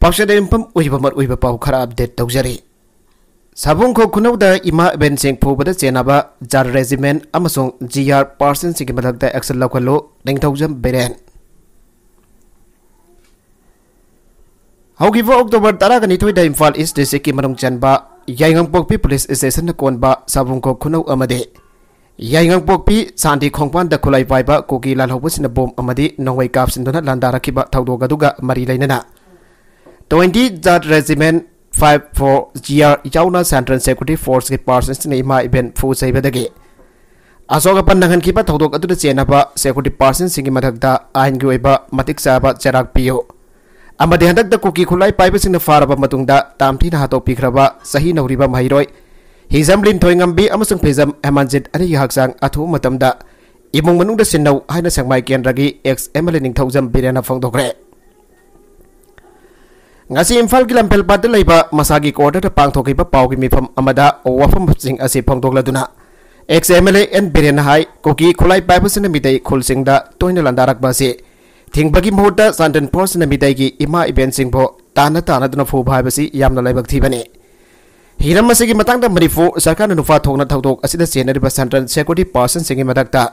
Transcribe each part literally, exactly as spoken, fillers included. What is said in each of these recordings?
ꯄꯥꯎꯆꯦꯗ ꯌꯨꯝꯐꯝ ꯑꯣꯏꯕ ꯃꯔꯨꯑꯣꯏꯕ ꯄꯥꯎ ꯈꯔ ꯑꯞꯗꯦꯠ ꯇꯧꯖꯔꯤ꯫ ꯁꯥꯕꯨꯡꯈꯣꯛ ꯈꯨꯅꯧꯗ ꯏꯃꯥ ꯏꯕꯦꯟꯁꯤꯡ ꯐꯨꯕꯗ ꯆꯦꯟꯅꯕ ꯖꯥꯠ ꯔꯦꯖꯤꯃꯦꯟ ꯑꯃꯁꯨꯡ ꯖꯤ ꯑꯥꯔ ꯄꯥꯔꯁꯟꯁꯤꯡꯒꯤ ꯃꯊꯛꯇ ꯑꯦꯛꯁꯟ ꯂꯧꯈꯠꯂꯨ, ꯅꯤꯡꯊꯧꯖꯝ ꯕꯤꯔꯦꯟ꯫ ꯍꯧꯈꯤꯕ ꯑꯣꯛꯇꯣꯕꯔ ꯇꯔꯥꯒ ꯅꯤꯊꯣꯏꯗ ꯏꯝꯐꯥꯜ ꯏꯁ ꯗꯤꯁꯇ꯭ꯔꯤꯛꯀꯤ ꯃꯅꯨꯡ ꯆꯟꯕ ꯌꯥꯏꯉꯪꯄꯣꯛꯄꯤ ꯄꯨꯂꯤꯁ ꯁ꯭ꯇꯦꯁꯟꯅ ꯀꯣꯟꯕ ꯁꯥꯕꯨꯡꯈꯣꯛ ꯈꯨꯅꯧ ꯑꯃꯗꯤ ꯌꯥꯏꯉꯪꯄꯣꯛꯄꯤ ꯁꯥꯟꯇꯤ ꯈꯣꯡꯕꯥꯟꯗ ꯈꯨꯠꯂꯥꯏ ꯄꯥꯏꯕ ꯀꯨꯀꯤ ꯂꯥꯜꯍꯧꯕꯁꯤꯡꯅ ꯕꯣꯝ ꯑꯃꯗꯤ ꯅꯣꯡꯃꯩ ꯀꯥꯞꯁꯤꯟꯗꯨꯅ ꯂꯥꯟꯗꯥꯔꯛꯈꯤꯕ ꯊꯧꯗꯣꯛ ꯑꯗꯨꯒ ꯃꯔꯤ ꯂꯩꯅꯅ ꯇ꯭ꯋꯦꯟꯇꯤ ꯖꯥꯠ regiment five four G R ꯌꯥꯎꯅ ꯁꯦꯟꯇ꯭ꯔꯦꯜ ꯁꯦꯀ꯭ꯌꯨꯔꯤꯇꯤ ꯐꯣꯔꯁꯀꯤ ꯄꯥꯔꯁꯟꯁꯤꯡꯅ ꯏꯃꯥ ꯏꯕꯦꯟ ꯐꯨ ꯆꯩꯕꯗꯒꯤ ꯑꯁꯣꯛ ꯑꯄꯟ ꯅꯪꯍꯟꯈꯤꯕ ꯊꯧꯗꯣꯛ ꯑꯗꯨꯗ ꯆꯦꯟꯅꯕ ꯁꯦꯀ꯭ꯌꯨꯔꯤꯇꯤ ꯄꯥꯔꯁꯟꯁꯤꯡꯒꯤ ꯃꯊꯛꯇ ꯑꯥꯏꯟꯒꯤ ꯑꯣꯏꯕ ꯃꯇꯤꯛ ꯆꯥꯕ ꯆꯩꯔꯥꯛ ꯄꯤꯌꯨ ꯑꯃꯗꯤ ꯍꯟꯗꯛꯇ ꯀꯨꯀꯤ ꯈꯨꯠꯂꯥꯏ ꯄꯥꯏꯕꯁꯤꯡꯅ ꯐꯥꯔꯕ ꯃꯇꯨꯡꯗ ꯇꯥꯝꯊꯤꯅ ꯍꯥꯠꯇꯣꯛꯄꯤꯈ꯭ꯔꯕ ꯆꯍꯤ ꯅꯧꯔꯤꯕ ꯃꯍꯩꯔꯣꯏ ꯍꯤꯖꯝ ꯂꯤꯟꯊꯣꯏꯉꯝꯕꯤ ꯑꯃꯁꯨꯡ ꯐꯤꯖꯝ ꯍꯦꯃꯟꯖꯤꯠ ꯑꯅꯤꯒꯤ ꯍꯛꯆꯥꯡ ꯑꯊꯨꯕ ꯃꯇꯝꯗ ꯏꯃꯨꯡ ꯃꯅꯨꯡꯗ ꯁꯤꯟꯅꯧ ꯍꯥꯏꯅ ꯁꯦꯛꯃꯥꯏ ꯀꯦꯟꯗ꯭ꯔꯒꯤ ꯑꯦꯛꯁ ꯑꯦꯝ ꯑꯦꯜ ꯑꯦ ꯅꯤꯡꯊꯧꯖꯝ ꯕꯤꯔꯦꯟꯅ ꯐꯣꯡꯗꯣꯛꯈ꯭ꯔꯦ꯫ ꯉꯁꯤ ꯏꯝꯐꯥꯜꯒꯤ ꯂꯝꯐꯦꯜꯄꯥꯠꯇ ꯂꯩꯕ ꯃꯁꯥꯒꯤ ꯀ꯭ꯋꯥꯇꯔꯗ ꯄꯥꯡꯊꯣꯛꯈꯤꯕ ꯄꯥꯎꯒꯤ ꯃꯤꯐꯝ ꯑꯃꯗ ꯋꯥꯐꯝꯁꯤꯡ ꯑꯁꯤ ꯐꯣꯡꯗꯣꯛꯂꯗꯨꯅ ex M L A N ꯕꯤꯔꯦꯟꯅ ꯍꯥꯏ, ꯀꯨꯀꯤ ꯈꯨꯠꯂꯥꯏ ꯄꯥꯏꯕꯁꯤꯡꯅ ꯃꯤꯇꯩ ꯈꯨꯜꯁꯤꯡꯗ ꯇꯣꯏꯅ ꯂꯥꯟꯗꯥꯔꯛꯄ ꯑꯁꯤ ꯊꯤꯡꯕꯒꯤ ꯃꯍꯨꯠꯇ ꯆꯥꯟꯗꯦꯜ ꯐꯣꯔꯁꯅ ꯃꯤꯇꯩꯒꯤ ꯏꯃꯥ ꯏꯕꯦꯟꯁꯤꯡꯕꯨ ꯇꯥꯟꯅ ꯇꯥꯟꯅꯗꯨꯅ ꯐꯨꯕ ꯍꯥꯏꯕꯁꯤ ꯌꯥꯝꯅ ꯂꯥꯏꯕꯛ ꯊꯤꯕꯅꯤ꯫ ꯍꯤꯔꯝ ꯑꯁꯤꯒꯤ ꯃꯇꯥꯡꯗ ꯃꯅꯤꯄꯨꯔ ꯁꯔꯀꯥꯔꯅ ꯅꯨꯄꯥ ꯊꯣꯛꯅ ꯊꯧꯗꯣꯛ ꯑꯁꯤꯗ ꯆꯦꯟꯅꯔꯤꯕ ꯁꯦꯟꯇ꯭ꯔꯦꯜ ꯁꯦꯀ꯭ꯌꯨꯔꯤꯇꯤ ꯄꯥꯔꯁꯟꯁꯤꯡꯒꯤ ꯃꯊꯛꯇ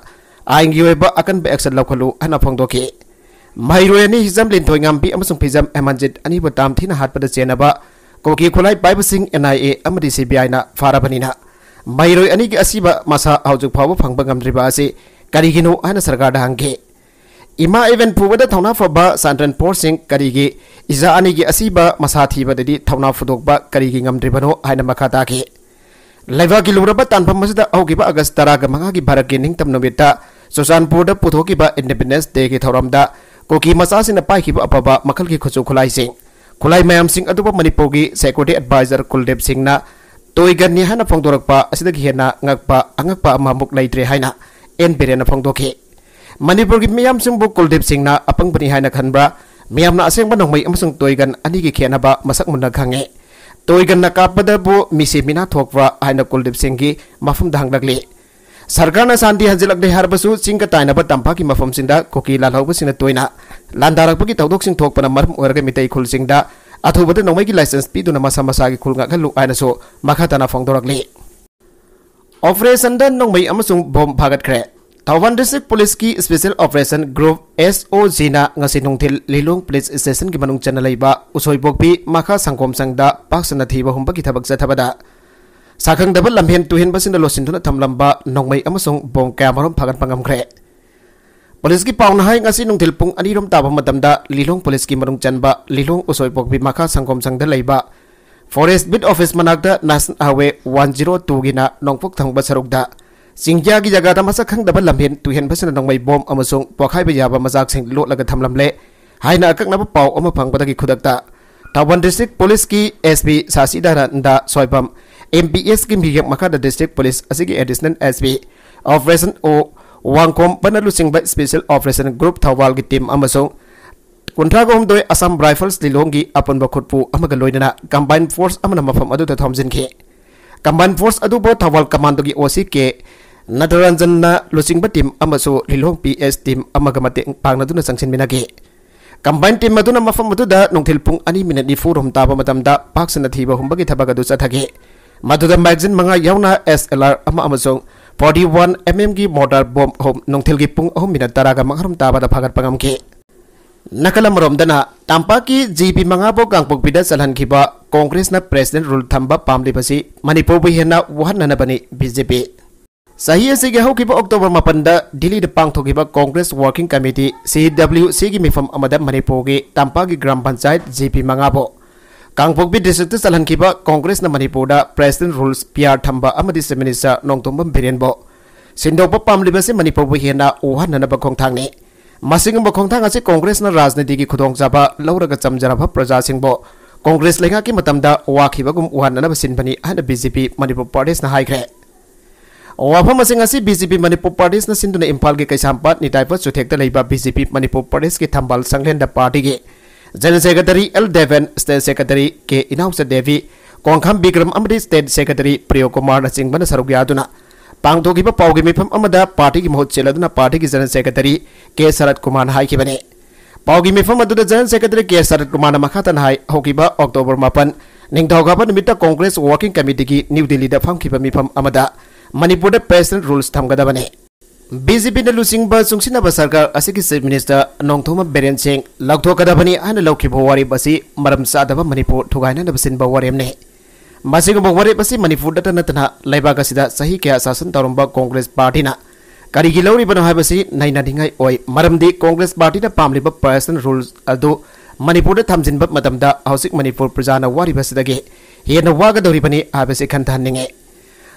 ꯑꯥꯏꯟꯒꯤ ꯑꯣꯏꯕ ꯑꯀꯟꯕ ꯑꯦꯛꯁꯟ ꯂꯧꯈꯠꯂꯨ ꯍꯥꯏꯅ ꯐꯣꯡꯗꯣꯛꯈꯤ꯫ ꯃꯍꯩꯔꯣꯏ ꯑꯅꯤ ꯍꯤꯖꯝ ꯂꯤꯟꯊꯣꯏꯉꯥꯝꯕꯤ ꯑꯃꯁꯨꯡ ꯐꯤꯖꯝ ꯍꯦꯃꯟꯖꯤꯠ ꯑꯅꯤꯕꯨ ꯇꯥꯝꯊꯤꯅ ꯍꯥꯠꯄꯗ ꯆꯦꯟꯅꯕ ꯀꯨꯀꯤ ꯈꯨꯠꯂꯥꯏ ꯄꯥꯏꯕꯁꯤꯡ ꯑꯦꯟ ꯑꯥꯏ ꯑꯦ ꯑꯃꯗꯤ ꯁꯤ ꯕꯤ ꯑꯥꯏꯅ ꯐꯥꯔꯕꯅꯤꯅ ꯃꯍꯩꯔꯣꯏ ꯑꯅꯤꯒꯤ ꯑꯁꯤꯕ ꯃꯁꯥ ꯍꯧꯖꯤꯛ ꯐꯥꯎꯕ ꯐꯪꯕ ꯉꯝꯗ꯭ꯔꯤꯕ ꯑꯁꯤ ꯀꯔꯤꯒꯤꯅꯣ ꯍꯥꯏꯅ ꯁꯔꯀꯥꯔꯗ ꯍꯪꯈꯤ꯫ ꯏꯃꯥ ꯏꯕꯦꯟ ꯐꯨꯕꯗ ꯊꯧꯅꯥ ꯐꯕ ꯁꯦꯟꯇ꯭ꯔꯦꯜ ꯐꯣꯔꯁꯁꯤꯡ ꯀꯔꯤꯒꯤ ꯏꯆꯥ ꯑꯅꯤꯒꯤ ꯑꯁꯤꯕ ꯃꯁꯥ ꯊꯤꯕꯗꯗꯤ ꯊꯧꯅꯥ ꯐꯨꯗꯣꯛꯄ ꯀꯔꯤꯒꯤ ꯉꯝꯗ꯭ꯔꯤꯕꯅꯣ ꯍꯥꯏꯅ ꯃꯈꯥ ꯇꯥꯈꯤ꯫ ꯂꯩꯕꯥꯛꯀꯤ ꯂꯨꯔꯕ ꯇꯥꯟꯐꯝ ꯑꯁꯤꯗ ꯍꯧꯈꯤꯕ ꯑꯥꯒꯁ ꯇꯔꯥꯒ ꯃꯉꯥꯒꯤ ꯚꯥꯔꯠꯀꯤ ꯅꯤꯡꯇꯝ ꯅꯨꯃꯤꯠꯇ ꯆꯨꯔꯆꯥꯟꯄꯨꯔꯗ ꯄꯨꯊꯣꯛꯈꯤꯕ ꯏꯟꯗꯤꯄꯦꯟꯗꯦꯟꯁ ꯗꯦꯒꯤ ꯊꯧꯔꯝꯗ ꯀꯨꯀꯤ ꯃꯆꯥꯁꯤꯡꯅ ꯄꯥꯏꯈꯤꯕ ꯑꯐꯕ ꯃꯈꯜꯒꯤ ꯈꯨꯠꯁꯨ ꯈꯨꯠꯂꯥꯏꯁꯤꯡ, ꯈꯨꯠꯂꯥꯏ ꯃꯌꯥꯝꯁꯤꯡ ꯑꯗꯨꯕꯨ ꯃꯅꯤꯄꯨꯔꯒꯤ ꯁꯦꯀ꯭ꯌꯨꯔꯤꯇꯤ ꯑꯦꯗꯚꯥꯏꯖꯔ ꯀꯨꯜꯗꯤꯞ ꯁꯤꯡꯅ ꯇꯣꯏꯒꯟꯅꯤ ꯍꯥꯏꯅ ꯐꯣꯡꯗꯣꯔꯛꯄ ꯑꯁꯤꯗꯒꯤ ꯍꯦꯟꯅ ꯉꯛꯄ ꯑꯉꯛꯄ ꯑꯃꯃꯨꯛ ꯂꯩꯇ꯭ꯔꯦ ꯍꯥꯏꯅ ꯑꯦꯟ ꯕꯤꯔꯦꯟꯅ ꯐꯣꯡꯗꯣꯛꯈꯤ꯫ ꯃꯅꯤꯄꯨꯔꯒꯤ ꯃꯤꯌꯥꯝꯁꯤꯡꯕꯨ ꯀꯨꯜꯗꯤꯞ ꯁꯤꯡꯅ ꯑꯄꯪꯕꯅꯤ ꯍꯥꯏꯅ ꯈꯟꯕ꯭ꯔꯥ? ꯃꯤꯌꯥꯝꯅ ꯑꯁꯦꯡꯕ ꯅꯣꯡꯃꯩ ꯑꯃꯁꯨꯡ ꯇꯣꯏꯒꯟ ꯑꯅꯤꯒꯤ ꯈꯦꯠꯅꯕ ꯃꯁꯛ ꯃꯨꯟꯅ ꯈꯪꯉꯦ꯫ ꯇꯣꯏꯒꯟꯅ ꯀꯥꯞꯄꯗꯕꯨ ꯃꯤꯁꯤ ꯃꯤꯅꯥ ꯊꯣꯛꯄ꯭ꯔꯥ ꯍꯥꯏꯅ ꯀꯨꯜꯗꯤꯞ ꯁꯤꯡꯒꯤ ꯃꯐꯝꯗ ꯍꯪꯂꯛꯂꯤ꯫ ꯁꯔꯀꯥꯔꯅ ꯁꯥꯟꯇꯤ ꯍꯟꯖꯤꯜꯂꯛꯂꯦ ꯍꯥꯏꯔꯕꯁꯨ, ꯆꯤꯡꯒ ꯇꯥꯏꯅꯕ ꯇꯝꯄꯥꯛꯀꯤ ꯃꯐꯝꯁꯤꯡꯗ ꯀꯨꯀꯤ ꯂꯥꯜꯍꯧꯕꯁꯤꯡꯅ ꯇꯣꯏꯅ ꯂꯥꯟꯗꯥꯔꯛꯄꯒꯤ ꯊꯧꯗꯣꯛꯁꯤꯡ ꯊꯣꯛꯄꯅ ꯃꯔꯝ ꯑꯣꯏꯔꯒ ꯃꯤꯇꯩ ꯈꯨꯜꯁꯤꯡꯗ ꯑꯊꯨꯕꯗ ꯅꯣꯡꯃꯩꯒꯤ ꯂꯥꯏꯁꯦꯟꯁ ꯄꯤꯗꯨꯅ ꯃꯁꯥ ꯃꯁꯥꯒꯤ ꯈꯨꯜ ꯉꯥꯛꯍꯜꯂꯨ ꯍꯥꯏꯅꯁꯨ ꯃꯈꯥ ꯇꯥꯅ ꯐꯣꯡꯗꯣꯔꯛꯂꯤ꯫ ꯑꯣꯄꯔꯦꯁꯟꯗ ꯅꯣꯡꯃꯩ ꯑꯃꯁꯨꯡ ꯕꯣꯝ ꯐꯥꯒꯠꯈ꯭ꯔꯦ꯫ ꯊꯧꯕꯥꯜ ꯗꯤꯁꯇ꯭ꯔꯤꯛ ꯄꯨꯂꯤꯁꯀꯤ ꯁ꯭ꯄꯦꯁꯦꯜ ꯑꯣꯄꯔꯦꯁꯟ ꯒ꯭ꯔꯨꯞ, ꯑꯦꯁ ꯑꯣ ꯖꯤꯅ ꯉꯁꯤ ꯅꯨꯡꯊꯤꯜ ꯂꯤꯂꯣꯡ ꯄꯨꯂꯤꯁ ꯁ꯭ꯇꯦꯁꯟꯒꯤ ꯃꯅꯨꯡ ꯆꯟꯅ ꯂꯩꯕ ꯎꯁꯣꯏꯄꯣꯛꯄꯤ ꯃꯈꯥ ꯁꯪꯒꯣꯝ ꯁꯪꯗ ꯄꯥꯛ ꯁꯟꯅ ꯊꯤꯕ ꯍꯨꯝꯕꯒꯤ ꯊꯕꯛ ꯆꯠꯊꯕꯗ ꯁꯥꯈꯪꯗꯕ ꯂꯝꯍꯦꯟ ꯇꯨꯍꯦꯟꯕꯁꯤꯡꯅ ꯂꯣꯠꯁꯤꯟꯗꯨꯅ ꯊꯝꯂꯝꯕ ꯅꯣꯡꯃꯩ ꯑꯃꯁꯨꯡ ꯕꯣꯝ ꯀꯌꯥꯃꯔꯨꯝ ꯐꯥꯒꯠꯄ ꯉꯝꯈ꯭ꯔꯦ꯫ ꯄꯨꯂꯤꯁꯀꯤ ꯄꯥꯎꯅ ꯍꯥꯏ, ꯉꯁꯤ ꯅꯨꯡꯊꯤꯜ ꯄꯨꯡ ꯑꯅꯤ ꯔꯣꯝ ꯇꯥꯕ ꯃꯇꯝꯗ ꯂꯤꯂꯣꯡ ꯄꯨꯂꯤꯁꯀꯤ ꯃꯅꯨꯡ ꯆꯟꯕ ꯂꯤꯂꯣꯡ ꯎꯁꯣꯏꯄꯣꯛꯄꯤ ꯃꯈꯥ ꯁꯪꯒꯣꯝ ꯁꯪꯗ ꯂꯩꯕ ꯐꯣꯔꯦꯁ ꯕꯤꯠ ꯑꯣꯐꯤꯁ ꯃꯅꯥꯛꯇ ꯅꯦꯁꯅꯦꯜ ꯍꯥꯏꯋꯦ ꯋꯥꯟ ꯖꯤꯔꯣ ꯇꯨꯒꯤꯅ ꯅꯣꯡꯄꯣꯛ ꯊꯪꯕ ꯁꯔꯨꯛꯇ ꯆꯤꯡꯌꯥꯒꯤ ꯖꯒꯥꯗ ꯃꯁꯛ ꯈꯪꯗꯕ ꯂꯝꯍꯦꯟ ꯇꯨꯍꯦꯟꯕꯁꯤꯡꯅ ꯅꯣꯡꯃꯩ ꯕꯣꯝ ꯑꯃꯁꯨꯡ ꯄꯣꯈꯥꯏꯕ ꯌꯥꯕ ꯃꯆꯥꯛꯁꯤꯡ ꯂꯣꯠꯂꯒ ꯊꯝꯂꯝꯂꯦ ꯍꯥꯏꯅ ꯑꯀꯛꯅꯕ ꯄꯥꯎ ꯑꯃ ꯐꯪꯕꯗꯒꯤ ꯈꯨꯗꯛꯇ ꯊꯧꯕꯥꯜ ꯗꯤꯁꯇ꯭ꯔꯤꯛ ꯄꯨꯂꯤꯁꯀꯤ S P ꯁꯥꯁꯤꯗꯥꯅꯟꯗ Soibam, M P ꯑꯦꯁꯀꯤ ꯃꯤꯔꯦꯞ ꯃꯈꯥꯗ ꯗꯤꯁꯇ꯭ꯔꯤꯛ ꯄꯨꯂꯤꯁ ꯑꯁꯤꯒꯤ ꯑꯦꯗꯤꯁꯅꯦꯜ ꯑꯦꯁ ꯄꯤ ꯑꯣꯄꯔꯦꯁꯟ ꯑꯣ ꯋꯥꯡꯈꯣꯝꯕꯅ ꯂꯨꯆꯤꯡꯕ ꯁ꯭ꯄꯦꯁꯦꯜ ꯑꯣꯄꯔꯦꯁꯟ ꯒ꯭ꯔꯨꯞ ꯊꯧꯕꯥꯜꯒꯤ ꯇꯤꯝ ꯑꯃꯁꯨꯡ ꯀꯨꯟꯊ꯭ꯔꯥꯒ ꯍꯨꯝꯗꯣꯏ ꯑꯁꯥꯝ ꯔꯥꯏꯐꯜꯁ ꯂꯤꯂꯣꯡꯒꯤ ꯑꯄꯨꯟꯕ ꯈꯨꯠꯄꯨ ꯑꯃꯒ ꯂꯣꯏꯅꯅ ꯀꯝꯕꯥꯏꯟ ꯐꯣꯔꯁ ꯑꯃꯅ ꯃꯐꯝ ꯑꯗꯨꯗ ꯊꯣꯝꯖꯤꯟꯈꯤ꯫ ꯀꯝꯕꯥꯏꯟ ꯐꯣꯔꯁ ꯑꯗꯨꯕꯨ ꯊꯧꯕꯥꯜ ꯀꯃꯥꯟꯗꯣꯒꯤ ꯑꯣ ꯁꯤ ꯀꯦ ꯅꯇꯔꯟꯖꯟꯅ ꯂꯨꯆꯤꯡꯕ ꯇꯤꯝ ꯑꯃꯁꯨ ꯂꯤꯂꯣꯡ ꯄꯤ ꯑꯦꯁ ꯇꯤꯝ ꯑꯃꯒ ꯃꯇꯦꯡ ꯄꯥꯡꯅꯗꯨꯅ ꯆꯪꯁꯤꯟꯃꯤꯟꯅꯈꯤ꯫ ꯀꯝꯕꯥꯏꯟ ꯇꯤꯝ ꯑꯗꯨꯅ ꯃꯐꯝ ꯑꯗꯨꯗ ꯅꯨꯡꯊꯤꯜ ꯄꯨꯡ ꯑꯅꯤ ꯃꯤꯅꯤꯠ ꯅꯤꯐꯨ ꯔꯣꯝ ꯇꯥꯕ ꯃꯇꯝꯗ ꯄꯥꯛ ꯁꯟꯅ ꯊꯤꯕ ꯍꯨꯝꯕꯒꯤ ꯊꯕꯛ ꯑꯗꯨ ꯆꯠꯊꯈꯤ꯫ ꯃꯗꯨꯗ ꯃꯦꯒꯥꯖꯤꯟ ꯃꯉꯥ ꯌꯥꯎꯅ ꯑꯦꯁ ꯑꯦꯜ ꯑꯥꯔ ꯑꯃ ꯑꯃꯁꯨꯡ ꯐꯣꯔꯇꯤ ꯋꯥꯟ ꯑꯦꯝ ꯑꯦꯝꯒꯤ ꯃꯣꯔꯇꯥꯔ ꯕꯣꯝ ꯑꯍꯨꯝ ꯅꯨꯡꯊꯤꯜꯒꯤ ꯄꯨꯡ ꯑꯍꯨꯝ ꯃꯤꯅꯠ ꯇꯔꯥꯒ ꯃꯉꯥ ꯔꯣꯝ ꯇꯥꯕꯗ ꯐꯥꯒꯠꯄ ꯉꯝꯈꯤ꯫ ꯅꯥꯀꯜ ꯑꯃꯔꯣꯝꯗꯅ, ꯇꯝꯄꯥꯛꯀꯤ ꯖꯤ ꯄꯤ ꯃꯉꯥꯕꯨ ꯀꯥꯡꯄꯣꯛꯄꯤꯗ ꯆꯜꯍꯟꯈꯤꯕ ꯀꯣꯡꯒ꯭ꯔꯦꯁꯅ ꯄ꯭ꯔꯦꯁꯤꯗꯦꯟꯠ ꯔꯨꯜ ꯊꯝꯕ ꯄꯥꯝꯂꯤꯕꯁꯤ ꯃꯅꯤꯄꯨꯔꯕꯨ ꯍꯦꯟꯅ ꯋꯥꯍꯟꯅꯅꯕꯅꯤ ꯕꯤ ꯖꯦ ꯄꯤ꯫ ꯆꯍꯤ ꯑꯁꯤꯒꯤ ꯍꯧꯈꯤꯕ ꯑꯣꯛꯇꯣꯕꯔ ꯃꯥꯄꯟꯗ ꯗꯤꯜꯂꯤꯗ ꯄꯥꯡꯊꯣꯛꯈꯤꯕ ꯀꯣꯡꯒ꯭ꯔꯦꯁ ꯋꯥꯔꯀꯤꯡ ꯀꯃꯤꯇꯤ, ꯁꯤ ꯗꯕ꯭ꯂꯤꯎ ꯁꯤꯒꯤ ꯃꯤꯐꯝ ꯑꯃꯗ ꯃꯅꯤꯄꯨꯔꯒꯤ ꯇꯝꯄꯥꯛꯀꯤ ꯒ꯭ꯔꯥꯝ ꯄꯟꯆꯥꯌꯠ ꯖꯤ ꯄꯤ ꯃꯉꯥꯕꯨ ꯀꯥꯡꯄꯣꯛꯄꯤ ꯗꯤꯁꯇ꯭ꯔꯤꯛꯇ ꯆꯜꯍꯟꯈꯤꯕ ꯀꯣꯡꯒ꯭ꯔꯦꯁꯅ ꯃꯅꯤꯄꯨꯔꯗ ꯄ꯭ꯔꯦꯁꯤꯗꯦꯟꯠ ꯔꯨꯜꯁ ꯄꯤ ꯑꯥꯔ ꯊꯝꯕ ꯑꯃꯗꯤ ꯆꯤꯐ ꯃꯤꯅꯤꯁꯇꯔ ꯅꯣꯡꯊꯣꯝꯕꯝ ꯕꯤꯔꯦꯟꯕꯨ ꯁꯤꯟꯗꯣꯛꯄ ꯄꯥꯝꯂꯤꯕꯁꯤ ꯃꯅꯤꯄꯨꯔꯕꯨ ꯍꯦꯟꯅ ꯋꯥꯍꯟꯅꯅꯕ ꯈꯣꯡꯊꯥꯡꯅꯤ꯫ ꯃꯁꯤꯒꯨꯝꯕ ꯈꯣꯡꯊꯥꯡ ꯑꯁꯤ ꯀꯣꯡꯒ꯭ꯔꯦꯁꯅ ꯔꯥꯖꯅꯤꯇꯤꯒꯤ ꯈꯨꯗꯣꯡꯆꯥꯕ ꯂꯧꯔꯒ ꯆꯝꯖꯔꯕ ꯄ꯭ꯔꯖꯥꯁꯤꯡꯕꯨ ꯀꯣꯡꯒ꯭ꯔꯦꯁ ꯂꯩꯉꯥꯛꯀꯤ ꯃꯇꯝꯗ ꯋꯥꯈꯤꯕꯒꯨꯝ ꯋꯥꯍꯟꯅꯅꯕ ꯁꯤꯟꯕꯅꯤ ꯍꯥꯏꯅ ꯕꯤ ꯖꯦ ꯄꯤ ꯃꯅꯤꯄꯨꯔ ꯄ꯭ꯔꯗꯦꯁꯅ ꯍꯥꯏꯈ꯭ꯔꯦ꯫ ꯋꯥꯐꯝ ꯑꯁꯤ ꯉꯁꯤ ꯕꯤ ꯖꯦ ꯄꯤ ꯃꯅꯤꯄꯨꯔ ꯄ꯭ꯔꯗꯦꯁꯅ ꯁꯤꯟꯗꯨꯅ ꯏꯝꯐꯥꯜꯒꯤ ꯀꯩꯁꯥꯝꯄꯥꯠ ꯅꯤꯇꯥꯏꯄ ꯆꯨꯊꯦꯛꯇ ꯂꯩꯕ ꯕꯤ ꯖꯦ ꯄꯤ ꯃꯅꯤꯄꯨꯔ ꯄ꯭ꯔꯗꯦꯁꯀꯤ ꯊꯝꯕꯥꯜ ꯁꯪꯂꯦꯟꯗ ꯄꯥꯔꯇꯤꯒꯤ general secretary L Deben, state secretary K Inaocha Devi, Kongkham Bikram ꯑꯃꯗꯤ ꯁ꯭ꯇꯦꯠ ꯁꯦꯀ꯭ꯔꯦꯇꯔꯤ ꯄ꯭ꯔꯤꯌꯣ ꯀꯨꯃꯥꯔꯅꯆꯤꯡꯕꯅ ꯁꯔꯨꯛ ꯌꯥꯗꯨꯅ ꯄꯥꯡꯊꯣꯛꯈꯤꯕ ꯄꯥꯎꯒꯤ ꯃꯤꯐꯝ ꯑꯃꯗ ꯄꯥꯔꯇꯤꯒꯤ ꯃꯍꯨꯠ ꯁꯤꯜꯂꯗꯨꯅ ꯄꯥꯔꯇꯤꯒꯤ ꯖꯦꯅꯔꯦꯜ ꯁꯦꯀ꯭ꯔꯦꯇꯔꯤ ꯀꯦ ꯁꯔꯠ ꯀꯨꯃꯥꯔꯅ ꯍꯥꯏꯈꯤꯕꯅꯤ꯫ ꯄꯥꯎꯒꯤ ꯃꯤꯐꯝ ꯑꯗꯨꯗ ꯖꯦꯅꯔꯦꯜ ꯁꯦꯀ꯭ꯔꯦꯇꯔꯤ ꯀꯦ ꯁꯔꯠ ꯀꯨꯃꯥꯔꯅ ꯃꯈꯥ ꯇꯥꯅ ꯍꯥꯏ, ꯍꯧꯈꯤꯕ ꯑꯣꯛꯇꯣꯕꯔ ꯃꯥꯄꯟ, ꯅꯤꯡꯊꯧꯀꯥꯕ ꯅꯨꯃꯤꯠꯇ ꯀꯣꯡꯒ꯭ꯔꯦꯁ ꯋꯥꯔꯀꯤꯡ ꯀꯃꯤꯇꯤꯒꯤ ꯅ꯭ꯌꯨ ꯗꯤꯜꯂꯤꯗ ꯐꯝꯈꯤꯕ ꯃꯤꯐꯝ ꯑꯃꯗ ꯃꯅꯤꯄꯨꯔꯗ ꯄꯔꯁꯅꯦꯜ ꯔꯨꯜꯁ ꯊꯝꯒꯗꯕꯅꯤ꯫ ꯕꯤ ꯖꯦ ꯄꯤꯅ ꯂꯨꯆꯤꯡꯕ ꯆꯨꯡꯁꯤꯟꯅꯕ ꯁꯔꯀꯥꯔ ꯑꯁꯤꯒꯤ ꯆꯤꯐ ꯃꯤꯅꯤꯁꯇꯔ ꯅꯣꯡꯊꯣꯝꯕꯝ ꯕꯤꯔꯦꯟ ꯁꯤꯡ ꯂꯧꯊꯣꯛꯀꯗꯕꯅꯤ ꯍꯥꯏꯅ ꯂꯧꯈꯤꯕ ꯋꯥꯔꯦꯞ ꯑꯁꯤ ꯃꯔꯝ ꯆꯥꯗꯕ, ꯃꯅꯤꯄꯨꯔ ꯊꯨꯒꯥꯏꯅꯅꯕ ꯁꯤꯟꯕ ꯋꯥꯔꯦꯞꯅꯤ꯫ ꯃꯁꯤꯒꯨꯝꯕ ꯋꯥꯔꯦꯞ ꯑꯁꯤ ꯃꯅꯤꯄꯨꯔꯗꯇ ꯅꯠꯇꯅ ꯂꯩꯕꯥꯛ ꯑꯁꯤꯗ ꯆꯍꯤ ꯀꯌꯥ ꯁꯥꯁꯟ ꯇꯧꯔꯝꯕ ꯀꯣꯡꯒ꯭ꯔꯦꯁ ꯄꯥꯔꯇꯤꯅ ꯀꯔꯤꯒꯤ ꯂꯧꯔꯤꯕꯅꯣ ꯍꯥꯏꯕꯁꯤ ꯅꯩꯅꯅꯤꯡꯉꯥꯏ ꯑꯣꯏ꯫ ꯃꯔꯝꯗꯤ ꯀꯣꯡꯒ꯭ꯔꯦꯁ ꯄꯥꯔꯇꯤꯅ ꯄꯥꯝꯂꯤꯕ ꯄꯔꯁꯅꯦꯜ ꯔꯨꯜꯁ ꯑꯗꯨ ꯃꯅꯤꯄꯨꯔꯗ ꯊꯝꯖꯤꯟꯕ ꯃꯇꯝꯗ ꯍꯧꯖꯤꯛ ꯃꯅꯤꯄꯨꯔ ꯄ꯭ꯔꯖꯥꯅ ꯋꯥꯔꯤꯕꯁꯤꯗꯒꯤ ꯍꯦꯟꯅ ꯋꯥꯒꯗꯧꯔꯤꯕꯅꯤ ꯍꯥꯏꯕꯁꯤ ꯈꯟꯊꯍꯟꯅꯤꯡꯉꯤ꯫